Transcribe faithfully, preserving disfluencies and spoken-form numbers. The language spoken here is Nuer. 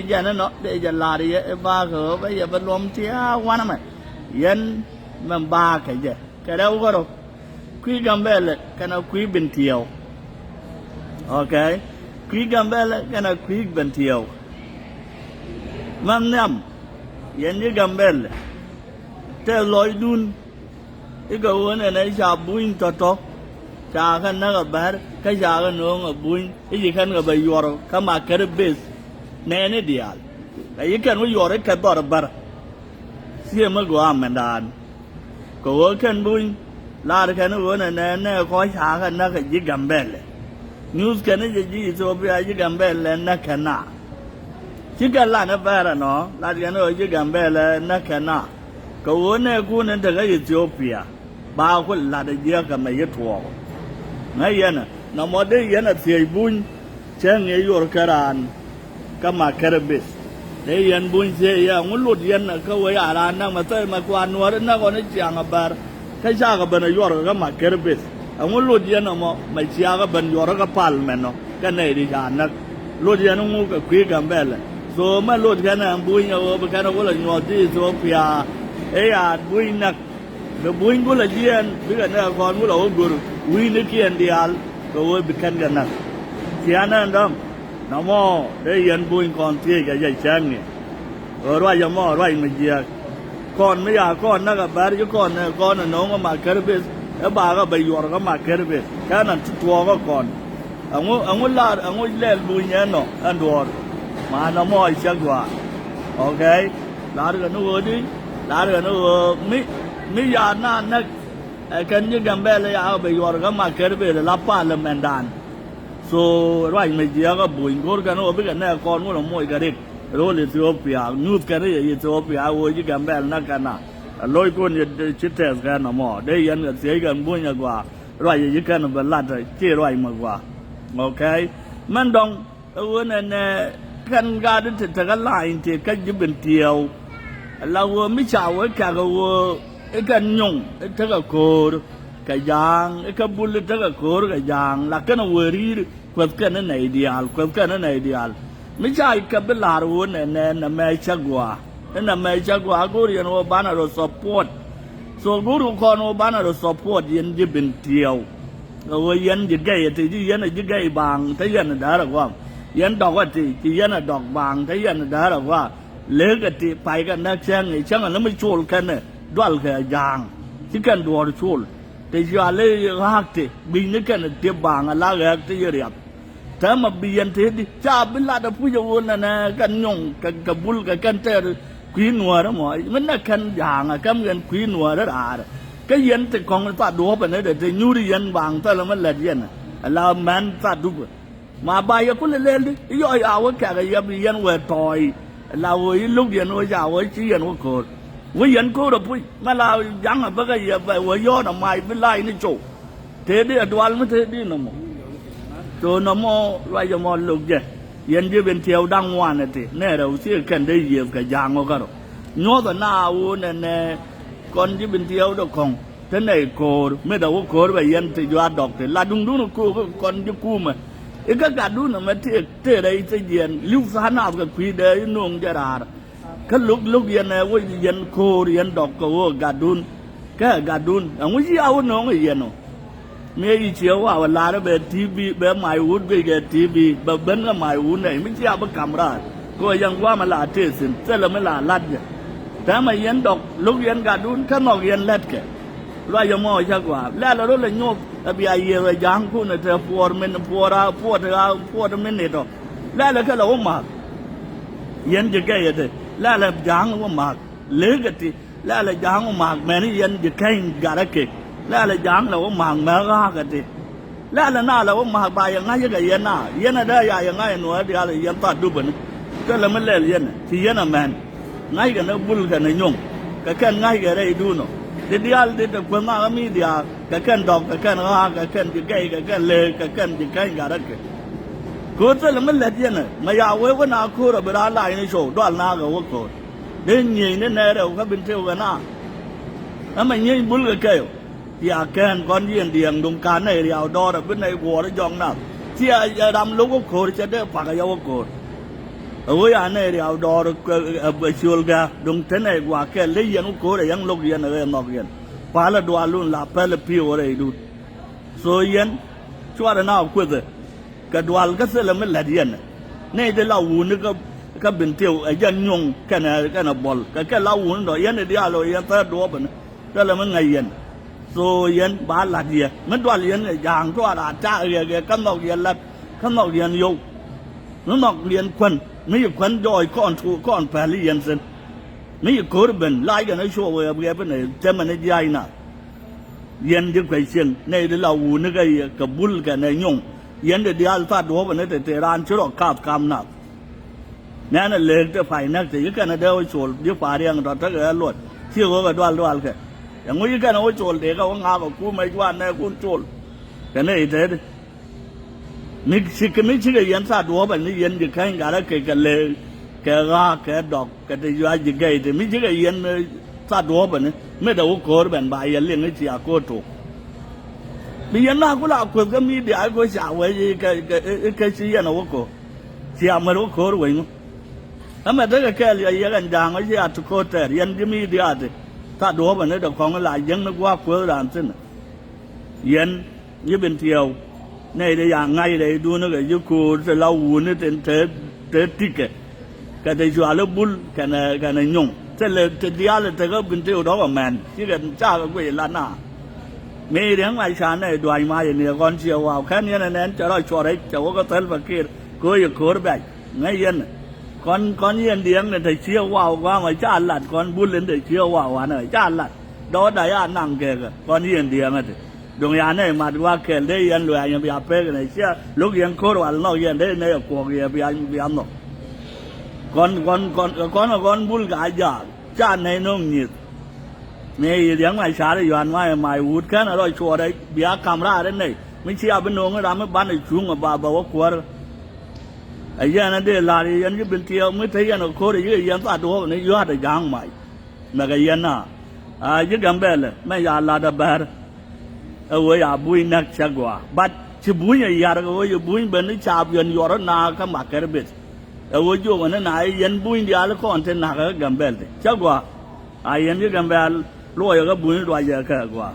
Jɛn inɔ dee jɛ lar yɛ i̱ ba̱a̱ kɛ ɣöö bä yɛ bä luɔ̱m tiaa wanɛ mɛ. Yɛn mɛn ba̱a̱ kɛ jɛ kɛ rɛw kärɔ. Kui̱ Gambɛlɛ kɛnɛ kui̱ Bentiu. Ok. Kui̱ Gambɛlɛ kɛnɛ kui̱ Bentiu. Mɛn nhiam yɛn ji̱ Gambɛlɛ. Tɛth lɔcdun i̱ kɛ ɣöö nɛnɛ ca Buny tɔ̱tɔ̱. Ca kɛ näk ɛ bär kä ca kɛ nööŋ ɛ Buny i̱ ci kɛn kɛ bɛ yuɔr kä Makärbeth. Nɛɛni diaal ɛ ci kɛn wä yuɔr i̱ kɛ dhɔr ɛ bär. Thiee mi gɔaa mɛndan. Kɛ ɣöö kɛn Buny lar kɛn ɣöö nɛnɛ nɛ kɔc ca kɛ näk ɛ ji̱ Gambɛlɛ. Nyuuth kɛn i̱ jɛ ji̱ Ithiopia ji̱ Gambɛlɛ näk kɛn a. Cikɛ lat ni bɛɛr ɛnɔ lat kɛn ɣöö ji̱ Gambɛlɛ näk kɛn a. Kɛ ɣöö nɛɛkun in tekä Ithiopia ba ku lat ɛ jiäk kɛ mɛ yi tuɔɔk. Ŋäc yɛn ɛ nɔmɔ dee yɛn ɛ thiec Buny cä ŋi̱i̱c yuɔr kä raan. Kä Makärbeth dee yɛn Buny thiec yɛ ɛŋu lot yɛn kä wee a raan näk mɛ thɛy mɛ kuan Nuäär näk ɣɔn i̱ ciaŋ ɛ bär. Kä cakɛ ben ɛ yuɔr kä Makärbeth ɛŋu lot yɛn ɛmɔ mɛ ciakä ben yuɔr kä pal mɛn ɔ kä nɛy di ca näk. Lot yɛn ɛŋu kɛ kui̱ Gambɛlɛ. So mɛ lot kɛn ɛn Buny ɛ ɣöö bi kɛn ɛ wä lɛ nyuɔth ji̱ Ithiopia. Ëë yaat Buny näk. Bi Buny gulɛ jiɛɛn bikɛ nɛy kɔn gulɛ wä go̱r wi̱i̱nikiɛn diaal kɛ ɣöö bi kɛn kɛ näk. Ciaŋ ɛn däm nɔmɔ dee yɛn Buny kɔn thiec kɛ jɛ cäŋ ni. Ɣöö ruac ɛmɔ ruac mi jiääk. Kɔn mi ya kɔn näk ɛ bär ji̱ kɔn ɛ kɔn ɛ no̱o̱ŋ ɛ Makärbeth ɛ bakɛ bɛ yuɔr kä Makärbeth kɛn ɛ tuɔɔk ɛ kɔn. Ɛŋu ɛŋu lar ɛŋu lɛl Buny ɛnɔ ɛn duɔ̱ɔ̱r. Ma nɔmɔ cä gɔaa. Ok. Lar kɛ ni ɣöö di lar kɛ ni ɣöö mi mi ya na näk. Ɛ kɛn ji̱ Gambɛlɛ ya bɛ yuɔr kä Makärbeth la parliament dan. So ruac mi jiääk ɛ Buny go̱o̱r kɛn ɣöö bikɛ nɛy kɔn wun ɛ moc kɛ rik. Ro̱l Ithiopia nyuuth kɛn i̱ yɛ Ithiopia ɣöö ji̱ Gambɛlɛ näk kɛn a. Ɛ lo̱ckun yɛ ci tɛth kɛn ɛmɔ dee yɛn kɛ thiec kɛn Buny ɛ gɔaa. Ruac yɛ ji̱ kɛn bɛ lat ci ruac mi gɔaa. Ok. Mɛn dɔ̱ŋ ɛ ɣöö nɛnɛ kɛn gaat ti tekä lany ti kä ji̱ Bentiu. Ala ɣöö mi ca wee kɛ̈k ɛ ɣöö i̱ kɛn nyuŋ i̱ tekɛ ko̱o̱r kɛ ja̱a̱ŋ i̱ kɛ bul i̱ tekɛ ko̱o̱r kɛ ja̱a̱ŋ la kɛn ɛ wee ri̱i̱r kueth kɛn i̱ nɛy diaal kueth kɛn i̱ nɛy diaal. Mi ca kɛ bi la̱r ɣöö nɛnɛ nɛmɛ cä gɔaa. Inɛ mɛ cä gɔaa go̱o̱r yɛn ɣöö banɛ rɔ support. So go̱o̱r kɔn ɣöö banɛ rɔ support yɛn ji̱ Bentiu. Kɛ ɣöö yɛn ji̱ gɛy ɛ ti ji̱ yɛn ɛ ji̱ gɛy baaŋ te yɛn ɛ däär ɛ gua̱a̱m. Yɛn dɔk ɛ ti ci yɛn ɛ dɔk baaŋ te yɛn ɛ däär ɛ gua̱a̱m. Lek ɛ ti pay kɛ näk cäŋ i̱ cäŋ ɛ ni mi col kɛnɛ dual kɛ ja̱a̱ŋ. Ci kɛn duɔ̱ɔ̱r col. Te cua ley ɣa̱a̱k ti gui̱cni kɛn ɛ ti baaŋ ɛ la ɣɛɛk ti yɛ riap. Täämɛ bi yɛn tëëdi ca bi lat apuc a ɣöö nɛnɛ kɛn nyuɔ̱ŋ kɛ kɛ bul kɛ kɛn tɛɛr kui̱ nuäärä mɔ mi nɛ kɛn ja̱a̱ŋ a käm yɛn kui̱ nuäärä raarä. Kä yɛn ti kɔ̱ŋ tha duɔ̱ɔ̱p ɛn ëdɛ te nyuuri yɛn baaŋ thilɛ mi lät yɛn ɛ la mɛn tha dupä. Ma ba yɛ kulɛ lɛl di i̱ yɔc a wä kɛ̈k ɛ yɛ bi yɛn wee tɔɔy. La ɣöö i̱ lo̱k yɛn ɣöö ca ɣöö ci yɛn wä ko̱o̱r. Wä yɛn ko̱o̱r apuc mɛ la ja̱ŋ a bäkɛ yɛ bɛ wä yɔ̱ɔ̱n a mac bi lac ni cow. Tëëdi a dual mi tëëdi nɔmɔ. Thok nɔmɔ ruac ɛmɔ lo̱k jɛ. Yɛn ji̱ Bentiu da̱ŋ ŋuan ɛ ti nɛ rɛw thiek kɛn dee yiëëth kɛ ja̱a̱ŋ ɣä kärɔ. Nyuɔ̱th ɛ na wun ɛnɛ kɔn ji̱ Bentiu dee kɔ̱ŋ. Te nɛy ko̱o̱r mi dee wä ko̱o̱r bɛ yɛn ti juaat dɔk ti la duŋdun ɛ ko̱o̱k kɔn ji̱ kuumɛ. I̱ kä gatdun ɛmɛ tëë tëë rɛy thiec yɛn li̱w tha̱a̱ŋ naath kɛ kui̱dɛ i̱ no̱o̱ŋ jɛ raar. Kä lo̱k lo̱k yɛn ɛ wec yɛn ko̱o̱r yɛn dɔk kɛ ɣöö gatdun. Kä gatdun ɛŋu ci a wä no̱o̱ŋ ɛ yɛn ɔ. Mi ɛ yi ciɛ wa wä la̱r ɛ bɛ ti̱i̱ bi bɛ mac wut guic kɛ ti̱i̱ bi bɛ ben kɛ mac wut nɛy mi ci a bi ka̱m raar. Kɛ ɣöö yɛn gua̱a̱m ɛ la tëë thi̱n thilɛ mi la la̱t jɛ. Täämɛ yɛn dɔk lo̱k yɛn gatdun kä nhɔk yɛn lɛ̈tkɛ. Luac ɛmɔ cä gua̱a̱r lɛl ɛ rol ɛ nyoth ɛ bia yiëëth ɛ ja̱a̱ŋkun ɛ te puɔr min puɔr a puɔt a puɔt minit ɔ. Lɛl ɛ kɛ lɛ wä ma̱a̱k. Yɛn ji̱ gɛy ɛ te lɛl ɛ ja̱a̱ŋ wä ma̱a̱k. Leek ɛ ti lɛl ɛ ja̱a̱ŋ wä ma̱a̱k mɛni yɛn ji̱ kɛny gat ɛ kek. Lɛl ɛ ja̱a̱ŋ lɛ wä ma̱a̱k mɛ ɣa̱a̱k ɛ ti. Lɛl ɛ na lɛ wä ma̱a̱k ba yɛ ŋa̱c ɛ kɛ yɛn na yɛn ɛ dee ya yɛ ŋa̱c ɛ nuɔ̱ɔ̱r diaal ɛ yɛn thaat dupä ni. Thilɛ mi lɛl yɛn ɛ ci yɛn ɛ mɛn. Ŋa̱ckɛ ni bul kɛnɛ nyuŋ kɛ kɛn ŋa̱ckɛ rɛydun ɔ. Di diaal di te kueth makä mi diaal kɛ kɛn dɔk kɛ kɛn ɣa̱a̱k kɛ kɛn ji̱ gɛy kɛ kɛn leek kɛ kɛn ji̱ kɛny gat räkɛ. Ko̱o̱r thilɛ mi lät yɛn ɛ mɛ ya wee wä na ko̱o̱r ɛ bi raan lac ni cɔw dual na kɛ wä ko̱o̱r. Dee nyiey ni nɛɛrɛ wä kä bin tëë wä na. Ɛmɛ nyiey bul kɛ kɛy ɔ. Cia kɛn kɔn yien diɛɛŋ duŋ ka̱n nɛy riaw dɔɔr ɛ bi nɛy guɔ̱ɔ̱r i̱ jɔk nath. Cia ram lo̱k wä ko̱o̱r cɛ dee pakä yɛ wä ko̱o̱r. Ɛ ɣöö ya nɛy riaw dɔɔr ɛ, ɛ, ɛ ciöl gɛ̈ɛ̈k, duŋ te nɛy gua̱a̱k kɛl, ley yɛn wä ko̱o̱r ɛ yɛn lo̱k yɛn ɛ ɣɛɛ nhɔk yɛn. Pälɛ dualdun la pälɛ pi̱i̱ wä rɛydun. So yɛn cuarɛ na kuethɛ kɛ dual kä thilɛ mi lät yɛn. Nɛy ti la wuni kä, kä Bentiu ɛ jɛn nyuŋ kɛnɛ, kɛnɛ buɔl kɛ kɛ la wuni dɔ yɛn i̱ diaal ɔ yɛn thäär duɔ̱ɔ̱p ɛn. Thilɛ mi ŋäc yɛn. So yɛn ba la̱t yɛ mi dual yɛn ɛ ja̱a̱ŋ tuaar a ta̱a̱ ɣɛɛ ɣɛɛ kä nhɔk yɛn la̱t kä nhɔk yɛn yio̱w. Mi nhɔk yɛn kuän mi yi kuän jɔɔc kɔn tu kɔn päl i̱ yɛn thi̱n. Mi yi ko̱r ben lac kɛn a cuɔp ɣɛɛp ɣɛɛp inɛ tɛmɛ ni jiaac na. Yɛn di kuec cieŋ nɛy di la wuni kä yɛ kɛ bul kɛn ɛ nyuŋ. Yɛn di diaal thaat duɔ̱ɔ̱p ɛn i̱ te te raan ci rɔ kath kam nath. Nɛn ɛ lëëk te pay näk te ci kɛn ɛ dee wä col di pa̱a̱r riɛŋ tɔ̱ tekɛ ɛ luɔt ci ɣöö kɛ dual dual kɛ. Ɛŋu ci kɛn ɛ wä col dee kɛ wä ŋaak ɛ kumɛ juan nɛɛkun col. Kɛn ɛ i̱ tëëdi. Mi cikɛ mi cikɛ yɛn thaat duɔ̱ɔ̱p ɛn ni yɛn ji̱ käny gat rɛ kɛ kɛ lëëk kɛ ɣaak kɛ dɔk kɛ te yuac ji̱ gɛy te mi cikɛ yɛn, eh, thaat duɔ̱ɔ̱p ɛn ni mi dee wä ko̱o̱r bɛn ba yɛ liŋ i̱ cia ko̱o̱r tok. Bi yɛn na ku la kueth kä midia i̱ ko̱ ca wec i̱ kɛ, kɛ, i̱ kɛ ci yɛn ɛ wä ko̱o̱r. Cia mär wä ko̱o̱r wec ŋu. Ɛmɛ tekɛ kɛɛl yɛ yɛ kɛn ja̱a̱ŋ ɔ cia ti ko̱o̱r tɛɛr yɛn ji̱ midia ti. Thaat duɔ̱ɔ̱p ɛn ni dee kɔŋ la jiäŋ ni gua̱a̱k kueth raan thi̱n. Yɛn Ji̱ Bentiu nɛy ti ya ŋa̱c rɛydun kɛ ji̱ ko̱o̱r ti la wuni tin te, te ti̱kɛ. Kɛ te cuali bul kɛnɛ, kɛnɛ nyuŋ thilɛ ti diaal tekä Bentiu dɔ̱k ɛ mɛn cikɛ cakɛ guic la na. Mi riäŋ ma ca nɛy dua̱ny ma yɛ ni kɔn ciɛ waw kɛn yɛn ɛ nɛn cɛ rɔ cuɔrɛ cɛ wä kä thäl Pakir ko̱o̱r yɛ ko̱o̱r bɛc. Ŋäc yɛn kɔn, kɔn yɛn diɛŋ ni te ciɛ waw gua̱a̱mɛ ca lat kɔn bul in te ciɛ waw wanɛ ca lat. Dɔɔda ya naŋ kɛɛkɛ kɔn yɛn diɛŋä te. Duŋ ya nɛy mat gua̱a̱k kɛl dee yɛn luɛɛny bia pek nɛ cia lo̱k yɛn ko̱r wal nhɔk yɛn dee nɛy ɛ kuɔk yɛ bia, bia nhɔk. Kɔn, kɔn, kɔn, kɔn, kɔn bul ka jaak ca nɛy no̱o̱ŋ nyieth. Mëë yi riäŋ ma ca̱r i̱ yuan ma ɛ mac wut kɛn ɛ rɔ cuɔɔrɛ bia ka̱m raar in nɛy mi cia bi no̱o̱ŋ in ram mi ban ɛ cuŋ ɛ ba bɛ wä kuäär. Ɛ yɛn ɛ dee la̱r yɛ yɛn ci Bentiu mi te yɛn ɛ ko̱r ɛ yik ɛ yɛn thaat duɔ̱ɔ̱p ni yua̱a̱t ɛ ja̱a̱ŋ mac. Mɛkɛ yɛn na a ji̱ Gambɛlɛ mɛ ya lat a bɛr. Ɛ ɣöö ya buny näk cɛ gɔaa bat ci buny ɛ yar kɛ ɣöö yɛ buny ben ni caap yɛn yuɔr na kä mak kɛr bet. Ɛ ɣöö jiök ɛn ni na yɛn buny diaal kɔn te na̱k kä Gambɛl te cɛ gɔaa. A yɛn ji̱ Gambɛl luɔyɛ kä buny luacɛ kɛ gɔaa.